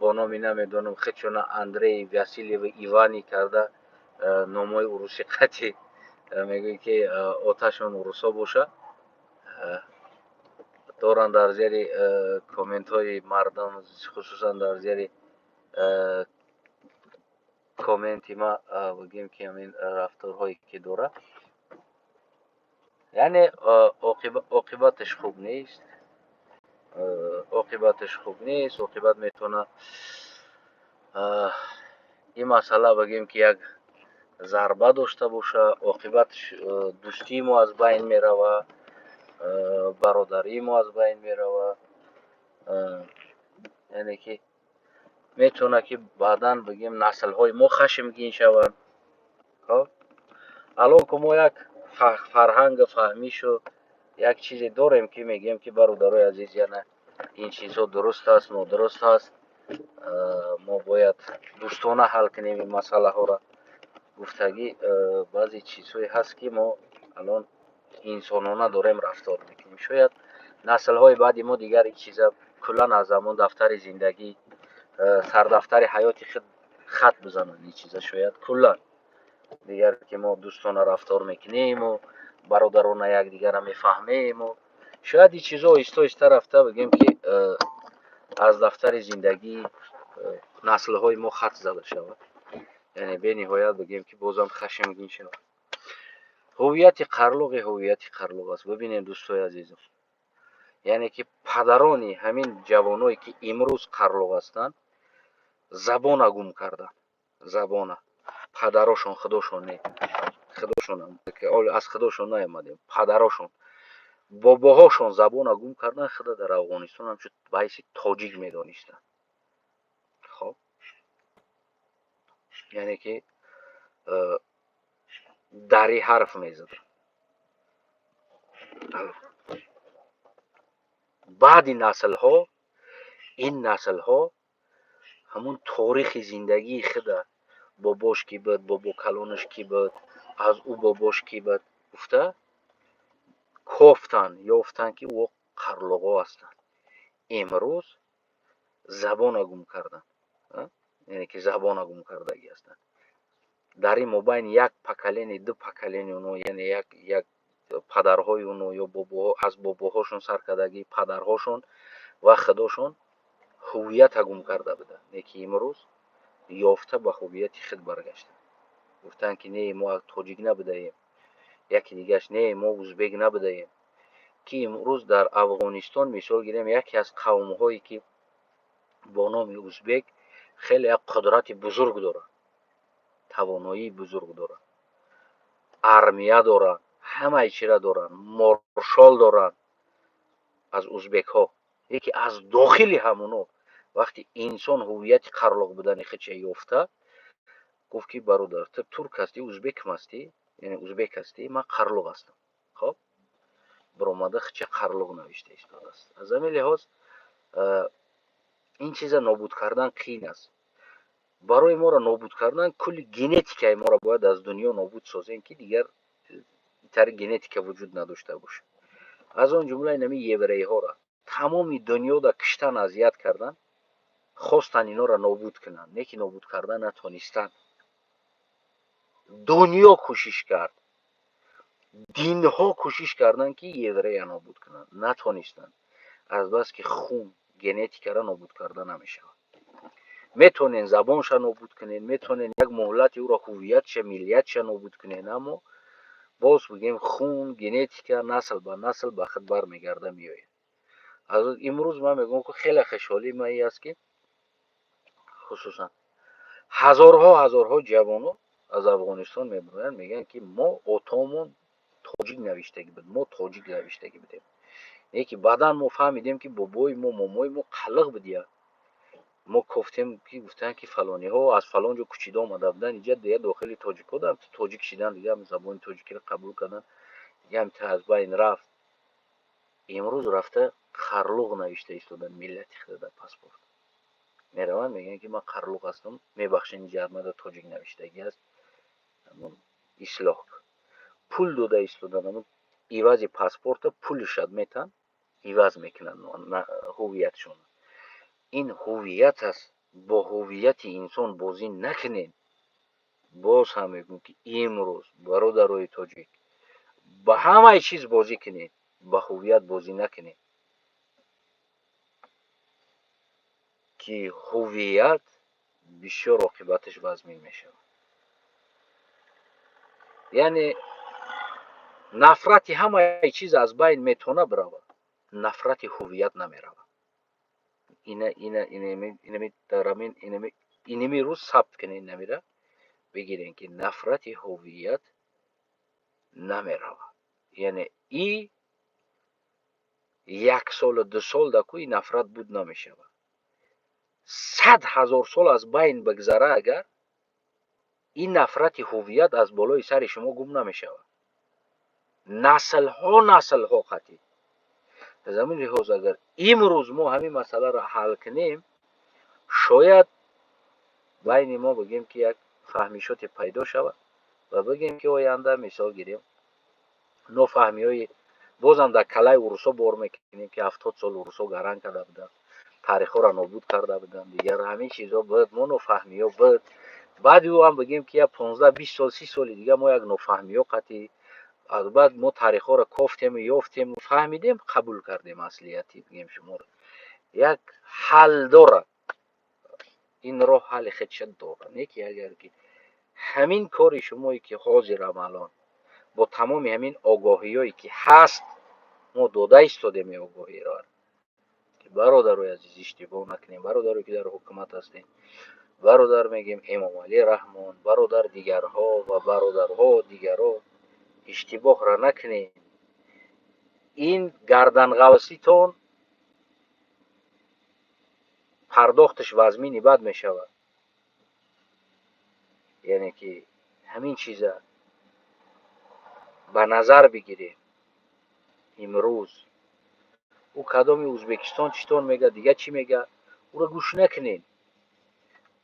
бо номи, намедонам, худшона Андрей Василеви Ивани карда, номҳои урусӣ қатӣ мегӯяд, ки оташон урусо боша, доранд дар зери комментҳои мардум, хусусан дар зери комменти ма, бигем ки, ҳамин рафторҳое ки дорад, яъне оқибаташ хуб нест, оқибаташ хуб нест. Оқибат метавонад ин масъала, бигем ки, як зарба дошта боша. Оқибаташ дӯстии мо аз байн меравад, бародарии мо аз байн меравад. Яъне ки метавонад ки баъдан, бигем, наслҳои мо хашмгин шаванд. Хоб, алон ку мо як фарҳангу фаҳмишу як чизе дорем, ки мегӯем, ки бародарои азиз, яъне ин чизҳо дуруст аст, нодуруст аст, мо бояд дӯстона ҳал кунем ин масъалаҳоро, гуфтагӣ. Баъзе чизҳое ҳаст, ки мо алон инсонона дорем рафтор мекунем. Шояд наслҳои баъди мо дигар ин чиза куллан аз ҳамон дафтари зиндагӣ, сардафтари ҳаёти худ хат бизананд. Ин чиза шояд куллан дигар, ки мо дӯстона рафтор мекунему бародарона якдигарро мефаҳмему, шояд ин чизо оҳиста оҳиста рафта, бигем ки, аз дафтари зиндагии наслҳои мо хат зада шавад. Яъне бениҳоят, бигем ки, бозам хашмгин шавад. Ҳуввияти қарлуғи ҳуввияти қарлуғ аст. Бибинем, дӯстои азизам, яъне ки падарони ҳамин ҷавоное ки имрӯз қарлуғ ҳастанд, забона гум карданд, забона падарошон, худошон не, худошон аз худошон наомадем, падарошон. Бобоҳошон забона гум кардан, худа дар Афғонистон ҳамчун ба ҳайси тоҷик медонистанд. Хоб, яъне ки дари ҳарф мезаданд. Баъди наслҳо ин наслҳо ҳамун торихи зиндагии худа, бобош ки буд, бобокалонаш ки буд, аз ӯ бобош ки буд, гуфта кофтанд, ёфтанд, ки ӯ қарлоғо ҳастанд. Имрӯз забона гум карданд, яъне ки забона гум кардагӣ ҳастанд. Дар ин мобайн як поколение, ду поколение оно, яъне як падарҳои оно ё бобоҳо, аз бобоҳошон сар кардагӣ, падарҳошон ва худошон ҳуввията гум карда буданд, не ки имрӯз ёфта ба ҳуввияти худ баргаштанд. Гуфтанд, ки не, мо тоҷик набудаем, яке дигаш, не, мо узбек набудаем. Ки имрӯз дар Афғонистон мисол гирем, яке аз қавмҳое ки бо номи узбек хеле як қудрати бузург дорад, тавоноии бузург дорад, армия дорад, ҳамаи чира доранд, маршал доранд аз узбекҳо. Яке аз дохили ҳамуно вақти инсон ҳуввияти қарлоқ будани худша ёфта, гуфт, ки бародар, ту турк ҳастӣ, узбекм ҳастӣ, яъне узбек ҳастӣ, ман қарлоқ ҳастам. Хоб, баромада худша қарлоқ навишта истодааст. Аз ҳамин лиҳоз ин чиза нобуд кардан қиин аст. Барои моро нобуд кардан кулли генетикаи моро бояд аз дунё нобуд созем, ки дигар тари генетика вуҷуд надошта бошад. Аз он ҷумла инами еврейҳоро тамоми дунёда киштан, азият кардан, хостан инора нобуд кунанд, не ки нобуд кардан натонистанд. Дунё кӯшиш кард, динҳо кӯшиш карданд, ки еврея нобуд кунанд, натонистанд. Азбаски хун, генетикаро нобуд карда намешавад. Метонен забонша нобуд кунед, метонен як муҳлати ӯро, ҳуввиятша, миллиятша нобуд кунед, аммо боз бигем, хун, генетика насл ба насл ба худ бармегарда, меояд. Аз имрӯз ман мегӯям, ки хеле хушҳолии ман ин аст, ки хусусан ҳазорҳо ҳазорҳо ҷавоно аз Афғонистон мебироянд, мегӯянд, ки мо отомон тоҷик навиштагӣ буд, мо тоҷик навиштагӣ будем, не ки баъдан мо фаҳмидем, ки бобои мо, момои мо қалиқ будия. Мо кофтем, ки гуфтанд, ки фалониҳо аз фалон ҷо кӯчида омада буданд инҷа, дигар дохили тоҷикҳо тоҷик шидан, дигар забони тоҷикиро қабул кардан, дигар ҳам аз байн рафт. Имрӯз рафта қарлуғ навишта истодан миллати худа дар паспорт. Мераванд, мегӯянд, ки ман қарлуғ ҳастам, мебахшед, инҷа армада тоҷик навиштагӣ аст, ислоҳ. Пул дода истодан, ҳамун ивази паспорта пулишад метан, иваз мекунанд ҳуввиятшон. Ин ҳуввият аст, бо ҳуввияти инсон бозӣ накунед. Боз ҳам мегӯм, ки имрӯз, бародарои тоҷик, ба ҳамаи чиз бозӣ кунед, ба ҳуввият бозӣ накунед, ки ҳуввият бисёр оқибаташ вазмин мешавад. Яъне нафрати ҳамаи чиз аз байн метавона биравад, нафрати ҳуввият намеравад. Инами рӯз сабт кунед, намира бигирен, ки нафрати ҳуввият намеравад. Яъне и як солу ду сол даку и нафрат буд намешавад. 100 000 сол аз байн бигзара агар, ин нафрати ҳуввият аз болои сари шумо гум намешавад. Наслҳо наслҳо қатӣ. Аз ҳамин лиҳоз, агар имрӯз мо ҳамин масъаларо ҳал кунем, шояд байни мо бигем, ки як фаҳмишоте пайдо шавад ва бигем, ки оянда, мисол гирем, нофаҳмиҳои бозам дар калаи урусҳо бор мекунем, ки 70 сол урусҳо гаранг карда буданд, таърихҳоро нобуд карда буданд, дигар ҳамин чизҳо буд, мо нофаҳмиҳо буд. Баъди ӯ ҳам бигем, ки як 15, 20 сол, 30 соли дигар мо як нофаҳмиҳо қатӣ, баъд мо таърихҳоро кофтему ёфтему фаҳмидем, қабул кардем аслияти бигем шуморо. Як ҳал дорад, ин роҳ ҳалли худша дорад. Не ки агар ки ҳамин кори шумое, ки ҳозирам алон бо тамоми ҳамин огоҳиҳое, ки ҳаст, мо дода истодем ин огоҳиро, ки бародарои азиз, иштибоҳ накунем, бародарое, ки дар ҳукумат ҳастем, бародар мегем Эмомалӣ Раҳмон, бародар дигарҳо ва бародарҳо дигарҳо, иштибоҳро накунем. Ин гарданғавситон пардохташ вазмини бад мешавад. Яъне ки ҳамин чиза ба назар бигирем. Имрӯз ӯ кадоми Ӯзбекистон читон мега, дига чӣ мега, ӯро гӯш накунед.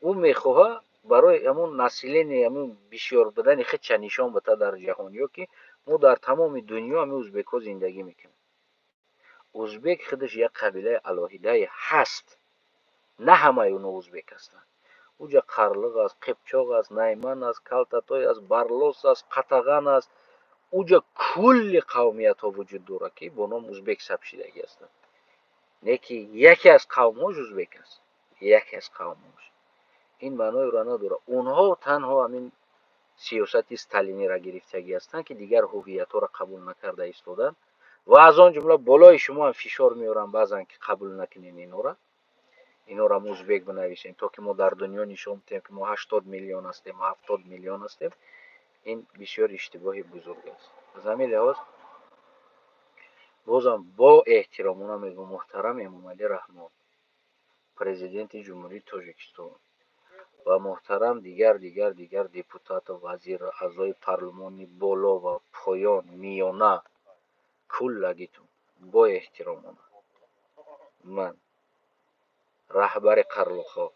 Ӯ мехоҳа барои ҳамун население, ҳамун бисёр будани худша нишон бита дар ҷаҳон, ё ки мо дар тамоми дунё ҳамин ӯзбекҳо зиндагӣ мекунем. Ӯзбек худаш як қабилаи алоҳидае ҳаст, на ҳамаи оно ӯзбек ҳастанд. Уҷа қарлиқ аст, қипчоқ аст, найман аст, калтатой аст, барлос аст, қатаған аст. Уҷа кулли қавмиятҳо вуҷуд дорад, ки бо номи ӯзбек сабт шидагӣ ҳастанд. Не ки яке аз қавмҳош ӯзбек аст, яке аз қавмҳош. Ин маъноеро надорад. Онҳо танҳо ҳамин сиёсати сталиниро гирифтагӣ ҳастанд, ки дигар ҳуввиятҳоро қабул накарда истоданд ва аз он ҷумла болои шумо ҳам фишор меоранд баъзан, ки қабул накунед инҳоро, инҳоро узбек бинависем, то ки мо дар дунё нишон бидиҳем, ки мо 80 миллион ҳастем, 70 миллион ҳастем. Ин бисёр иштибоҳи бузург аст. Аз ҳамин лиҳоз бозам бо эҳтиромона мегӯм: муҳтарам Эмомалӣ Раҳмон, Президенти Ҷумҳурии Тоҷикистон, ва муҳтарам дигар, дигар, дигар депутату вазир, аъзои парлумони боло ва поён, миёна, куллагитон, бо эҳтиромона ман, раҳбари қарлоқҳо.